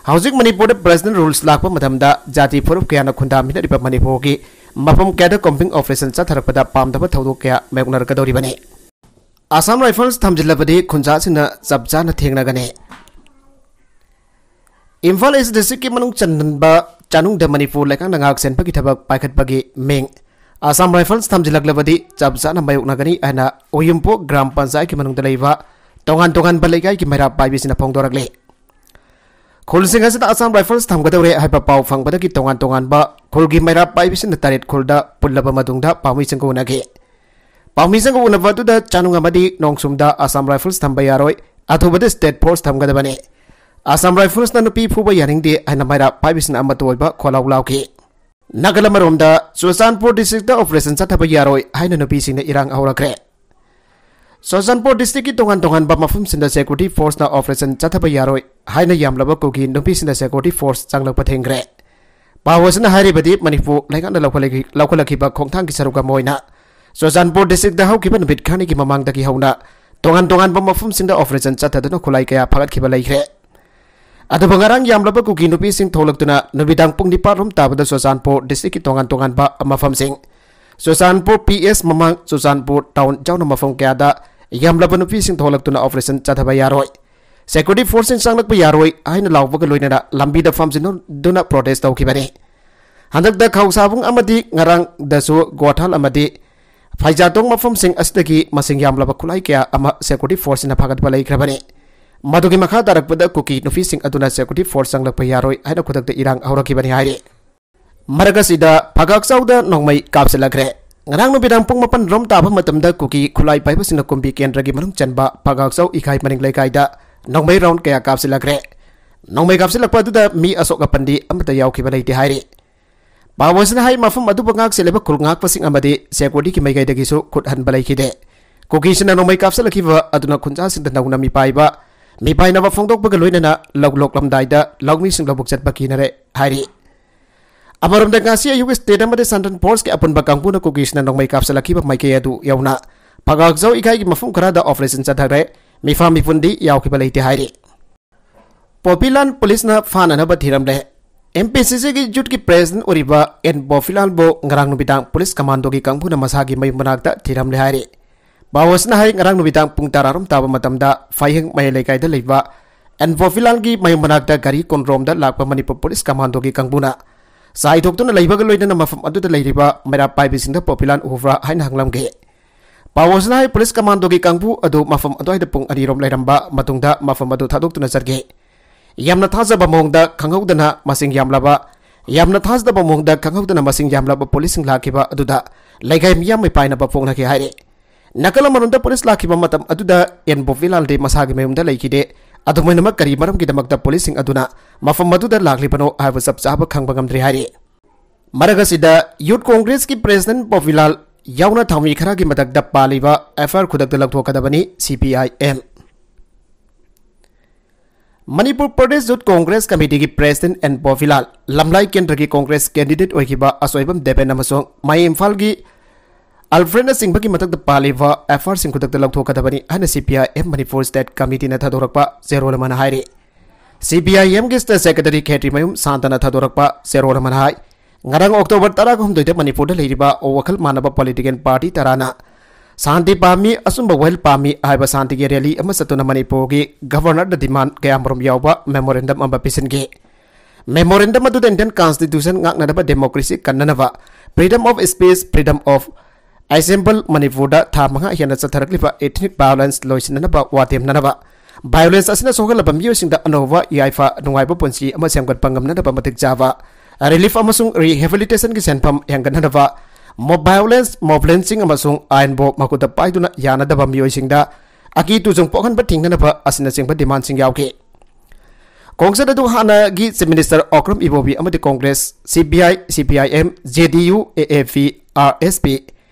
ꯍꯧꯖꯤꯛ ꯃꯅꯤꯄꯨꯔꯗ ꯄꯔꯁꯅꯦꯜ ꯔꯨꯜꯁ ꯂꯥꯛꯄ ꯃꯇꯝꯗ ꯖꯥꯇꯤ ꯐꯨꯔꯨꯞ ꯀꯌꯥꯅ ꯈꯨꯟꯗꯥꯃꯤꯟꯅꯔꯤꯕ ꯃꯅꯤꯄꯨꯔꯒꯤ ꯃꯐꯝ ꯀꯌꯥꯗ ꯀꯣꯝꯕꯤꯡ ꯑꯣꯄꯔꯦꯁꯟ ꯆꯠꯊꯔꯛꯄꯗ ꯄꯥꯝꯗꯕ ꯊꯧꯗꯣꯛ ꯀꯌꯥ ꯃꯥꯌꯣꯛꯅꯔꯛꯀꯗꯧꯔꯤꯕꯅꯤ꯫ ꯑꯁꯥꯝ ꯔꯥꯏꯐꯜꯁ ꯊꯝꯖꯤꯜꯂꯕꯗꯤ ꯈꯨꯟꯖꯥꯁꯤꯡꯅ ꯆꯞ ꯆꯥꯅ ꯊꯦꯡꯅꯒꯅꯤ꯫ ꯏꯝꯐꯥꯜ ꯏꯁ ꯗꯤꯁꯇ꯭ꯔꯤꯛꯀꯤ ꯃꯅꯨꯡ ꯆꯟꯕ ꯆꯥꯅꯨꯡꯗ ꯃꯅꯤꯄꯨꯔ ꯂꯩꯉꯥꯛꯅ ꯉꯥꯛ ꯁꯦꯟꯕꯒꯤ ꯊꯕꯛ ꯄꯥꯏꯈꯠꯄꯒꯤ ꯃꯤꯡ ꯑꯁꯥꯝ ꯔꯥꯏꯐꯜꯁ ꯊꯝꯖꯤꯜꯂꯛꯂꯕꯗꯤ ꯆꯞ ꯆꯥꯅ ꯃꯥꯌꯣꯛꯅꯒꯅꯤ ꯍꯥꯏꯅ ꯎꯌꯨꯝꯄꯣꯛ ꯒ꯭ꯔꯥꯝ ꯄꯟꯆꯥꯌꯠꯀꯤ ꯃꯅꯨꯡꯗ ꯂꯩꯕ ꯇꯣꯉꯥꯟ ꯇꯣꯉꯥꯟꯕ ꯂꯩꯀꯥꯏꯒꯤ ꯃꯩꯔꯥ ꯄꯥꯏꯕꯤꯁꯤꯡꯅ ꯐꯣꯡꯗꯣꯔꯛꯂꯤ꯫ ꯈꯨꯜꯁꯤꯡ ꯑꯁꯤꯗ ꯑꯁꯥꯝ ꯔꯥꯏꯐꯜꯁ ꯊꯝꯒꯗꯧꯔꯦ ꯍꯥꯏꯕ ꯄꯥꯎ ꯐꯪꯕꯗꯒꯤ ꯇꯣꯉꯥꯟ ꯇꯣꯉꯥꯟꯕ ꯈꯨꯜꯒꯤ ꯃꯩꯔꯥ ꯄꯥꯏꯕꯤꯁꯤꯡꯅ ꯇꯔꯦꯠ ꯈꯨꯜꯗ ꯄꯨꯜꯂꯕ ꯃꯇꯨꯡꯗ ꯄꯥꯎꯃꯤꯁꯤꯡꯒ ꯎꯅꯈꯤ꯫ ꯄꯥꯎꯃꯤꯁꯤꯡꯒ ꯎꯅꯕ ꯑꯗꯨꯗ ꯆꯥꯅꯨꯡ ꯑꯃꯗꯤ ꯅꯣꯡꯁꯨꯝꯗ ꯑꯁꯥꯝ ꯔꯥꯏꯐꯜꯁ ꯊꯝꯕ ꯌꯥꯔꯣꯏ, ꯑꯊꯨꯕꯗ ꯁ꯭ꯇꯦꯠ ꯐꯣꯔꯁ ꯊꯝꯒꯗꯕꯅꯤ, ꯑꯁꯥꯝ ꯔꯥꯏꯐꯜꯁꯅ ꯅꯨꯄꯤ ꯐꯨꯕ ꯌꯥꯅꯤꯡꯗꯦ ꯍꯥꯏꯅ ꯃꯩꯔꯥ ꯄꯥꯏꯕꯤꯁꯤꯡꯅ ꯑꯃꯠꯇ ꯑꯣꯏꯕ ꯈꯣꯜꯂꯥꯎ ꯂꯥꯎꯈꯤ꯫ ꯅꯥꯀꯜ ꯑꯃꯔꯣꯝꯗ ꯆꯨꯔꯆꯥꯟꯄꯨꯔ ꯗꯤꯁꯇ꯭ꯔꯤꯛꯇ ꯑꯣꯄꯔꯦꯁꯟ ꯆꯠꯊꯕ ꯌꯥꯔꯣꯏ ꯍꯥꯏꯅ ꯅꯨꯄꯤꯁꯤꯡꯅ ꯏꯔꯥꯡ ꯍꯧꯔꯛꯈ꯭ꯔꯦ꯫ ꯆꯨꯔꯆꯥꯟꯄꯨꯔ ꯗꯤꯁꯇ꯭ꯔꯤꯛꯀꯤ ꯇꯣꯉꯥꯟ ꯇꯣꯉꯥꯟꯕ ꯃꯐꯝꯁꯤꯡꯗ ꯁꯦꯀ꯭ꯌꯨꯔꯤꯇꯤ ꯐꯣꯔꯁꯅ ꯑꯣꯄꯔꯦꯁꯟ ꯆꯠꯊꯕ ꯌꯥꯔꯣꯏ ꯍꯥꯏꯅ ꯌꯥꯝꯂꯕ ꯀꯨꯀꯤ ꯅꯨꯄꯤꯁꯤꯡꯅ ꯁꯦꯀ꯭ꯌꯨꯔꯤꯇꯤ ꯐꯣꯔꯁ ꯆꯪꯂꯛꯄ ꯊꯤꯡꯈ꯭ꯔꯦ꯫ ꯄꯥꯎ ꯑꯁꯤꯅ ꯍꯥꯏꯔꯤꯕꯗꯤ ꯃꯅꯤꯄꯨꯔ ꯂꯩꯉꯥꯛꯅ ꯂꯧꯈꯠꯂꯛꯈꯤ-, ꯂꯧꯈꯠꯂꯛꯈꯤꯕ ꯈꯣꯡꯊꯥꯡꯒꯤ ꯁꯔꯨꯛ ꯑꯃ ꯑꯣꯏꯅ ꯆꯨꯔꯆꯥꯟꯄꯨꯔ ꯗꯤꯁꯇ꯭ꯔꯤꯛꯇ ꯍꯧꯈꯤꯕ ꯅꯨꯃꯤꯠ ꯈꯔꯅꯤꯒꯤ ꯃꯃꯥꯡꯗꯒꯤ ꯍꯧꯅ ꯇꯣꯉꯥꯟ ꯇꯣꯉꯥꯟꯕ ꯃꯐꯝꯁꯤꯡꯗ ꯑꯣꯄꯔꯦꯁꯟ ꯆꯠꯊꯗꯨꯅ ꯈꯨꯠꯂꯥꯏ ꯀꯌꯥ ꯐꯥꯒꯠꯈꯤꯕ ꯂꯩꯈ꯭ꯔꯦ꯫ ꯑꯗꯨꯕꯨ ꯉꯔꯥꯡ ꯌꯥꯝꯂꯕ ꯀꯨꯀꯤ ꯅꯨꯄꯤꯁꯤꯡ ꯊꯣꯛꯂꯛꯇꯨꯅ ꯅꯨꯃꯤꯗꯥꯡ ꯄꯨꯡ ꯅꯤꯄꯥꯟ ꯔꯣꯝ ꯇꯥꯕꯗ ꯆꯨꯔꯆꯥꯟꯄꯨꯔ ꯗꯤꯁꯇ꯭ꯔꯤꯛꯀꯤ ꯇꯣꯉꯥꯟ ꯇꯣꯉꯥꯟꯕ ꯃꯐꯝꯁꯤꯡ, ꯆꯨꯔꯆꯥꯟꯄꯨꯔ ꯄꯤ ꯑꯦꯁ ꯃꯃꯥꯡ, ꯆꯨꯔꯆꯥꯟꯄꯨꯔ ꯇꯥꯎꯟ ꯌꯥꯎꯅ ꯃꯐꯝ ꯀꯌꯥꯗ ꯌꯥꯝꯂꯕ ꯅꯨꯄꯤꯁꯤꯡ ꯊꯣꯛꯂꯛꯇꯨꯅ ꯑꯣꯄꯔꯦꯁꯟ ꯆꯠꯊꯕ ꯌꯥꯔꯣꯏ, ꯁꯦꯀ꯭ꯌꯨꯔꯤꯇꯤ ꯐꯣꯔꯁꯁꯤꯡ ꯆꯪꯂꯛꯄ ꯌꯥꯔꯣꯏ ꯍꯥꯏꯅ ꯂꯥꯎꯕꯒ ꯂꯣꯏꯅꯅ ꯂꯝꯕꯤꯗ ꯐꯝꯖꯤꯟꯗꯨꯅ ꯄ꯭ꯔꯣꯇꯦꯁ ꯇꯧꯈꯤꯕꯅꯤ꯫ ꯍꯟꯗꯛꯇ ꯈꯧꯁꯥꯕꯨꯡ ꯑꯃꯗꯤ ꯉꯔꯥꯡꯗꯁꯨ ꯒꯣꯊꯥꯜ ꯑꯃꯗꯤ ꯐꯩꯖꯥꯇꯣꯡ ꯃꯐꯝꯁꯤꯡ ꯑꯁꯤꯗꯒꯤ ꯃꯁꯤꯡ ꯌꯥꯝꯂꯕ ꯈꯨꯠꯂꯥꯏ ꯀꯌꯥ ꯑꯃ ꯁꯦꯀ꯭ꯌꯨꯔꯤꯇꯤ ꯐꯣꯔꯁꯁꯤꯡꯅ ꯐꯥꯒꯠꯄ ꯂꯩꯈ꯭ꯔꯕꯅꯤ꯫ ꯃꯗꯨꯒꯤ ꯃꯈꯥ ꯇꯥꯔꯛꯄꯗ ꯀꯨꯀꯤ ꯅꯨꯄꯤꯁꯤꯡ ꯑꯗꯨꯅ security force ꯆꯪꯂꯛꯄ ꯌꯥꯔꯣꯏ ꯍꯥꯏꯅ ꯈꯨꯗꯛꯇ ꯏꯔꯥꯡ ꯍꯧꯔꯛꯈꯤꯕꯅꯤ ꯍꯥꯏꯔꯤ꯫ ꯃꯔꯛ ꯑꯁꯤꯗ ꯐꯒꯥꯛꯆꯥꯎꯗ ꯅꯣꯡꯃꯩ ꯀꯥꯞꯁꯤꯜꯂꯛꯈ꯭ꯔꯦ꯫ ꯉꯔꯥꯡ ꯅꯨꯃꯤꯗꯥꯡ ꯄꯨꯡ ꯃꯥꯄꯟ ꯔꯣꯝ ꯇꯥꯕ ꯃꯇꯝꯗ ꯀꯨꯀꯤ ꯈꯨꯠꯂꯥꯏ ꯄꯥꯏꯕꯁꯤꯡꯅ ꯀꯨꯝꯕꯤ ꯀꯦꯟꯗ꯭ꯔꯒꯤ ꯃꯅꯨꯡ ꯆꯟꯕ ꯐꯒꯥꯛꯆꯥꯎ ꯏꯈꯥꯏ ꯃꯅꯤꯡ ꯂꯩꯀꯥꯏꯗ ꯅꯣꯡꯃꯩ round ꯀꯌꯥ ꯀꯥꯞꯁꯤꯜꯂꯛꯈ꯭ꯔꯦ꯫ ꯅꯣꯡꯃꯩ ꯀꯥꯞꯁꯤꯜꯂꯛꯄ ꯑꯗꯨꯗ ꯃꯤ ꯑꯁꯣꯛ ꯑꯄꯟꯗꯤ ꯑꯃꯠꯇ ꯌꯥꯎꯈꯤꯕ ꯂꯩꯇꯦ ꯍꯥꯏꯔꯤ꯫ ꯄꯥꯎ ꯑꯁꯤꯅ ꯍꯥꯏ, ꯃꯐꯝ ꯑꯗꯨꯕꯨ ꯉꯥꯛ ꯁꯦꯜꯂꯤꯕ ꯈꯨꯜ ꯉꯥꯛꯄꯁꯤꯡ ꯑꯃꯗꯤ securityꯒꯤ ꯃꯥꯏꯀꯩꯗꯒꯤꯁꯨ ꯈꯨꯠ ꯍꯟꯕ ꯂꯩꯈꯤꯗꯦ꯫ ꯀꯨꯀꯤꯁꯤꯡꯅ ꯅꯣꯡꯃꯩ ꯀꯥꯞꯁꯤꯜꯂꯛꯈꯤꯕ ꯑꯗꯨꯅ ꯈꯨꯟꯖꯥꯁꯤꯡꯗ ꯅꯧꯅ ꯃꯤꯄꯥꯏꯕ, ꯃꯤꯄꯥꯏꯅꯕ ꯐꯣꯡꯗꯣꯛꯄꯒ ꯂꯣꯏꯅꯅ ꯂꯧ ꯂꯣꯛꯂꯝꯗꯥꯏꯗ ꯂꯧꯃꯤꯁꯤꯡ ꯂꯧꯕꯨꯛ ꯆꯠꯄ ꯀꯤꯅꯔꯦ ꯍꯥꯏꯔꯤ꯫ ꯑꯃꯔꯣꯝꯗ, ꯉꯁꯤ ꯑꯌꯨꯛ state ꯑꯃꯗꯤ central forceꯀꯤ ꯑꯄꯨꯟꯕ ꯀꯥꯡꯕꯨꯅ ꯀꯨꯀꯤꯁꯤꯡꯅ ꯅꯣꯡꯃꯩ ꯀꯥꯞꯁꯤꯜꯂꯛꯈꯤꯕ ꯃꯥꯏꯀꯩ ꯑꯗꯨ ꯌꯧꯅ ꯐꯒꯥꯛꯆꯥꯎ ꯏꯀꯥꯏꯒꯤ ꯃꯐꯝ ꯈꯔꯗ operation ꯆꯠꯊꯈ꯭ꯔꯦ꯫ ꯃꯤꯐꯥ ꯃꯤꯄꯨꯟꯗꯤ ꯌꯥꯎꯈꯤꯕ ꯂꯩꯇꯦ ꯍꯥꯏꯔꯤ꯫ ꯄꯣꯄꯤꯂꯥꯜ ꯄꯨꯂꯤꯁꯅ ꯐꯥꯅꯅꯕ ꯊꯤꯔꯝꯂꯦ꯫ MPCCꯒꯤ youthꯀꯤ president ꯑꯣꯏꯔꯤꯕ ꯑꯦꯟ ꯄꯣꯄꯤꯂꯥꯜꯕꯨ ꯉꯔꯥꯡ ꯅꯨꯃꯤꯗꯥꯡ ꯄꯨꯂꯤꯁ commandoꯒꯤ ꯀꯥꯡꯕꯨꯅ ꯃꯁꯥꯒꯤ ꯃꯌꯨꯝ ꯃꯅꯥꯛꯇ ꯊꯤꯔꯝꯂꯦ ꯍꯥꯏꯔꯤ꯫ ꯄꯥꯎ ꯑꯁꯤꯅ ꯍꯥꯏ, ꯉꯔꯥꯡ ꯅꯨꯃꯤꯗꯥꯡ ꯄꯨꯡ ꯇꯔꯥꯔꯣꯝ ꯇꯥꯕ ꯃꯇꯝꯗ ꯐꯥꯏꯍꯦꯡ ꯃꯌꯥꯏ ꯂꯩꯀꯥꯏꯗ ꯂꯩꯕ ꯑꯦꯟ ꯄꯣꯄꯤꯂꯥꯜꯒꯤ ꯃꯌꯨꯝ ꯃꯅꯥꯛꯇ ꯒꯥꯔꯤ ꯀꯣꯟꯔꯣꯝꯗ ꯂꯥꯛꯄ ꯃꯅꯤꯄꯨꯔ ꯄꯨꯂꯤꯁ commandoꯒꯤ ꯀꯥꯡꯕꯨꯅ ꯆꯥꯏꯊꯣꯛꯇꯨꯅ ꯂꯩꯕꯒ ꯂꯣꯏꯅꯅ ꯃꯐꯝ ꯑꯗꯨꯗ ꯂꯩꯔꯤꯕ ꯃꯩꯔꯥ ꯄꯥꯏꯕꯤꯁꯤꯡꯗ ꯄꯣꯄꯤꯂꯥꯜ ꯎꯕ꯭ꯔꯥ ꯍꯥꯏꯅ ꯍꯪꯂꯝꯈꯤ꯫ ꯄꯥꯎ ꯑꯁꯤꯅ ꯍꯥꯏ, ꯄꯨꯂꯤꯁ commandoꯒꯤ ꯀꯥꯡꯕꯨ ꯑꯗꯨ ꯃꯐꯝ ꯑꯗꯨꯋꯥꯏꯗ ꯄꯨꯡ ꯑꯅꯤꯔꯣꯝ ꯂꯩꯔꯝꯕ ꯃꯇꯨꯡꯗ ꯃꯐꯝ ꯑꯗꯨ ꯊꯥꯗꯣꯛꯇꯨꯅ ꯆꯠꯈꯤ꯫ ꯌꯥꯝꯅ ꯊꯥꯖꯕ ꯃꯑꯣꯡꯗ ꯈꯪꯍꯧꯗꯅ ꯃꯁꯤꯡ ꯌꯥꯝꯂꯕ, ꯌꯥꯝꯅ ꯊꯥꯖꯗꯕ ꯃꯑꯣꯡꯗ ꯈꯪꯍꯧꯗꯅ ꯃꯁꯤꯡ ꯌꯥꯝꯂꯕ ꯄꯨꯂꯤꯁꯁꯤꯡ ꯂꯥꯛꯈꯤꯕ ꯑꯗꯨꯗ ꯂꯩꯀꯥꯏ ꯃꯤꯌꯥꯝ ꯃꯤꯄꯥꯏꯅꯕ ꯐꯣꯡꯅꯈꯤ ꯍꯥꯏꯔꯤ꯫ ꯅꯥꯀꯜ ꯑꯃꯔꯣꯝꯗ ꯄꯨꯂꯤꯁ ꯂꯥꯛꯈꯤꯕ ꯃꯇꯝ ꯑꯗꯨꯗ ꯑꯦꯟ ꯄꯣꯄꯤꯂꯥꯜꯗꯤ ꯃꯁꯥꯒꯤ ꯃꯌꯨꯝꯗ ꯂꯩꯈꯤꯗꯦ꯫ ꯑꯗꯨꯝ ꯑꯣꯏꯅꯃꯛ, ꯀꯔꯤ ꯃꯔꯝꯒꯤꯗꯃꯛꯇ ꯄꯨꯂꯤꯁꯁꯤꯡ ꯑꯗꯨꯅ ꯃꯐꯝ ꯑꯗꯨꯗ ꯂꯥꯛꯂꯤꯕꯅꯣ ꯍꯥꯏꯕ ꯆꯞ ꯆꯥꯕ ꯈꯪꯕ ꯉꯝꯗ꯭ꯔꯤ ꯍꯥꯏꯔꯤ꯫ ꯃꯔꯛ ꯑꯁꯤꯗ youth congressꯀꯤ president ꯄꯣꯄꯤꯂꯥꯜ ꯌꯥꯎꯅ ꯊꯥꯃꯤ ꯈꯔꯒꯤ ꯃꯊꯛꯇ ꯄꯥꯜꯂꯤꯕ FIR ꯈꯨꯗꯛꯇ ꯂꯧꯊꯣꯛꯀꯗꯕꯅꯤ CPIM꯫ Manipur Pradesh youth congress committeeꯒꯤ president ꯑꯦꯟ ꯄꯣꯄꯤꯂꯥꯜ, ꯂꯝꯂꯥꯏ ꯀꯦꯟꯗ꯭ꯔꯒꯤ congress candidate ꯑꯣꯏꯈꯤꯕ ꯑꯁꯣꯏꯕꯝ ꯗꯦꯕꯦꯟ ꯑꯃꯁꯨꯡ ꯃꯥꯏ ꯏꯝꯐꯥꯜꯒꯤ ꯑꯜꯐ꯭ꯔꯦꯗꯅꯆꯤꯡꯕꯒꯤ ꯃꯊꯛꯇ ꯄꯥꯜꯂꯤꯕ FIRꯁꯤꯡ ꯈꯨꯗꯛꯇ ꯂꯧꯊꯣꯛꯀꯗꯕꯅꯤ ꯍꯥꯏꯅ CPIM ꯃꯅꯤꯄꯨꯔ state committeeꯅ ꯊꯥꯗꯣꯔꯛꯄ ꯆꯦꯔꯣꯜ ꯑꯃꯅ ꯍꯥꯏꯔꯤ꯫ CPIMꯒꯤ state secretary ꯈꯦꯇ꯭ꯔꯤꯃꯌꯨꯝ ꯁꯥꯟꯇꯅ ꯊꯥꯗꯣꯔꯛꯄ ꯆꯦꯔꯣꯜ ꯑꯃꯅ ꯍꯥꯏ, ꯉꯔꯥꯡ October ꯇꯔꯥꯍꯨꯝꯗꯣꯏꯗ ꯃꯅꯤꯄꯨꯔꯗ ꯂꯩꯔꯤꯕ ꯋꯥꯈꯜ ꯃꯥꯟꯅꯕ political party ꯇꯔꯥꯅ ꯁꯥꯟꯇꯤ ꯄꯥꯝꯃꯤ, ꯑꯆꯨꯝꯕ ꯋꯥꯌꯦꯜ ꯄꯥꯝꯃꯤ ꯍꯥꯏꯕ ꯁꯥꯟꯇꯤꯒꯤ rally ꯑꯃ ꯆꯠꯇꯨꯅ ꯃꯅꯤꯄꯨꯔꯒꯤ governorꯗ demand ꯀꯌꯥꯃꯔꯨꯝ ꯌꯥꯎꯕ memorandum ꯑꯃ ꯄꯤꯁꯤꯟꯈꯤ꯫ Memorandum ꯑꯗꯨꯗ Indian constitution ꯉꯥꯛꯅꯅꯕ, democracy ꯀꯟꯅꯅꯕ, freedom of speech, freedom of assembly, ꯃꯅꯤꯄꯨꯔꯗ ꯊꯥ ꯃꯉꯥ ꯍꯦꯟꯅ ꯆꯠꯊꯔꯛꯂꯤꯕ ethnic violence ꯂꯣꯏꯁꯤꯟꯅꯅꯕ ꯋꯥ ꯇꯦꯝꯅꯅꯕ, Violence ꯑꯁꯤꯅ ꯁꯣꯛꯍꯜꯂꯕ ꯃꯤꯑꯣꯏꯁꯤꯡꯗ ꯑꯅꯧꯕ ꯌꯥꯏꯐ ꯅꯨꯡꯉꯥꯏꯕ ꯄꯨꯟꯁꯤ ꯑꯃ ꯁꯦꯝꯒꯠꯄ ꯉꯝꯅꯅꯕ ꯃꯇꯤꯛ ꯆꯥꯕ relief ꯑꯃꯁꯨꯡ rehabilitation ꯒꯤ ꯁꯦꯟꯐꯝ ꯍꯦꯟꯒꯠꯅꯅꯕ, mob-, violence movement ꯁꯤꯡ ꯑꯃꯁꯨꯡ ꯑꯥꯏꯟꯕꯨ ꯃꯈꯨꯠꯇ ꯄꯥꯏꯗꯨꯅ ꯌꯥꯅꯗꯕ ꯃꯤꯑꯣꯏꯁꯤꯡꯗ ꯑꯀꯤ ꯇꯨꯖꯨꯡ ꯄꯣꯛꯍꯟꯕ ꯊꯤꯡꯅꯅꯕ ꯑꯁꯤꯅꯆꯤꯡꯕ demand ꯁꯤꯡ ꯌꯥꯎꯈꯤ꯫ ꯈꯣꯡꯆꯠ ꯑꯗꯨ ꯍꯥꯟꯅꯒꯤ Chief Minister ꯑꯣꯀ꯭ꯔꯝ ꯏꯕꯣꯕꯤ ꯑꯃꯗꯤ Congress, C P I, C P I M, J D U, A A P, R S P,